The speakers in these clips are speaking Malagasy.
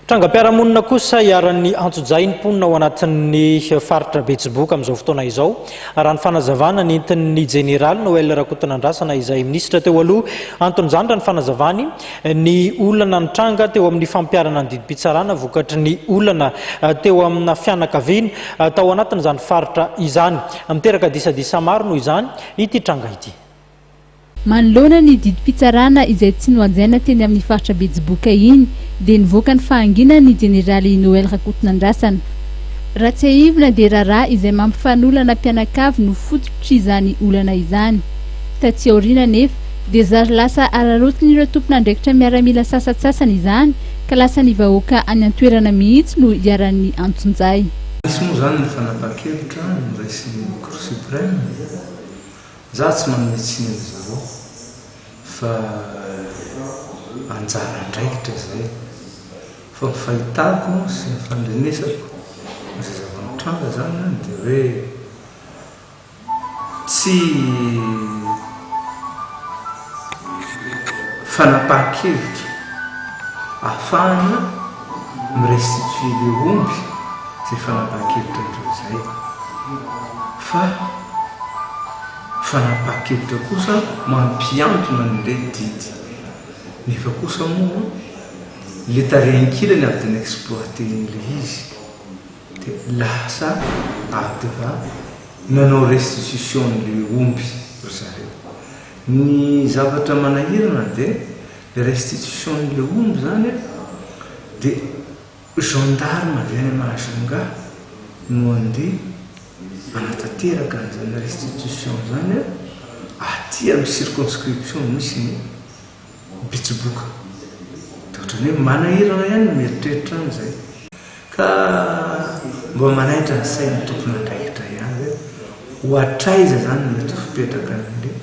Trangam-piarahamonina kosa iharan'ny antsojay ny mponina ao anatin'ny faritra Betsiboka amin'izao fotoana izao, raha ny fanazavana nentin'ny jeneraly Noël Rakotonandrasana izay minisitra teo aloha. Anton'izany raha ny fanazavany, ny olana nitranga teo amin'ny fampiharana ny didim-pitsarana vokatry ny olana teo amina fianakaviana tao anatin'izany faritra izany. Miteraka disadisa maro noho izany ity tranga ity. Manoloana ny didim-pitsarana izay tsy nohajaina teny amin'ny faritra Betsiboka iny dia nivoaka ny fahanginany ny jeneraly Noël Rakotonandrasana. Raha tsiahivina dia raharaha izay mampifanolana mpianakavy no fototr'izany olana izany. Taty aoriana anefa dia zary lasa araraotin'ireo tompon'andraikitra miaramila sasantsasany izany ka lasa ny vahoaka any an-toerana mihitsy no iharan'ny antsonjay. Nisy moa izany ny fanapahan-kevitra noraisin'ny Cour Suprême. Za tsy manome tsiny an-dry zareo fa anjara andraikitra izay. Fa ny fahitako sy ny fandrenesako izay zava-mitranga izany an dia hoe tsy fanapahan-kevitra ahafahana mi-restituer le omby izay fanapahan-kevitra indreo izay fa Fanapahan-kevitra kosa mampiantona an'ilay didy. Nefa kosa moa ilay tarehin-kilany avy dia ni-exploiter an'ilay izy dia lasa avy dia efa nanao restitution an'ilay omby ry zareo. Ny zavatra manahirana dia ilay restitution an'ilay omby izany dia Gendarme avy any Mahajanga no andeha hanatanteraka an'izany restitution izany aty amin'ny circonscription misy ny Betsiboka. Dia ohatran'ny hoe manahirana ihany ny mieritreritra an'izay. Ka mba manaitra ny sain'ny tompon'andraikitra ihany hoe ho hatraiza izany no mety ho fipetraka an'ilay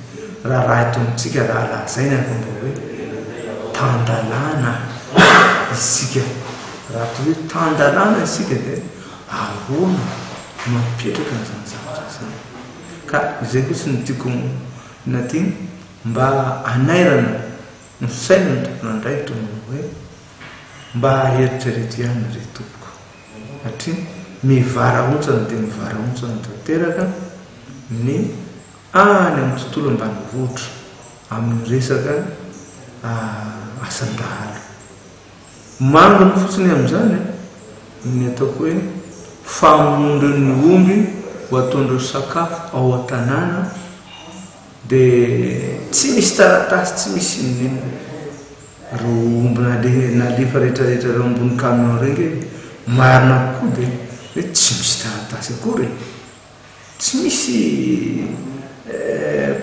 raharaha eto amintsika raha lazaina fa mba hoe tan-dalàna isika. Raha atao hoe tan-dalàna isika dia ahoana no hampipetraka an'izany zavatra izany? Ka izay fotsiny no tiako naty mba hanairana ny sain'ny tompon'andraikitra manao hoe mba eritrereto ihany ry tompoko satria mivarahontsana dia mivarahontsana tanteraka ny any amin'ny tontolo ambanivohitra amin'ny resaka asan-dahalo. Manginy fotsiny amin'izany ny ataoko hoe famonoan-dreo ny omby ho ataon-dreo sakafo ao an-tanàna dia tsy misy taratasy, tsy misy inoninona. Ireo omby nalefa rehetrarehetra ireo ambony camion ireo ange marina kokoa dia hoe tsy misy taratasy akory e. Tsy misy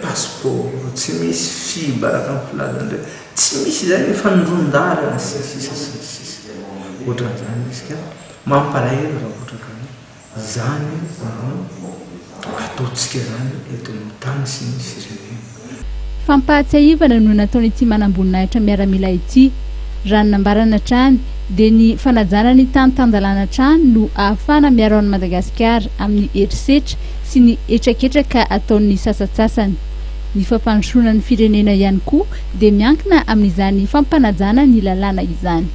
passeport, tsy misy fibre araka ny filazan-dreo, tsy misy izany fanondron-dalana sy ny sisa sy ny sisa. Ohatran'izany izy ka mampalahelo raha ohatra ka izany no ataontsika izany eto amin'ny tany sy ny firenena. Fampahatsiahivana no nataon'ity manamboninahitra miaramila ity. Raha ny nambarany hatrany dia ny fanajana ny tany tan-dalàna hatrany no ahafahana miaro an'i Madagasikara amin'ny herisetra sy ny hetraketraka ataon'ny sasantsasany. Ny fampandrosoana ny firenena ihany koa dia miankina amin'izany fampanajana ny lalàna izany.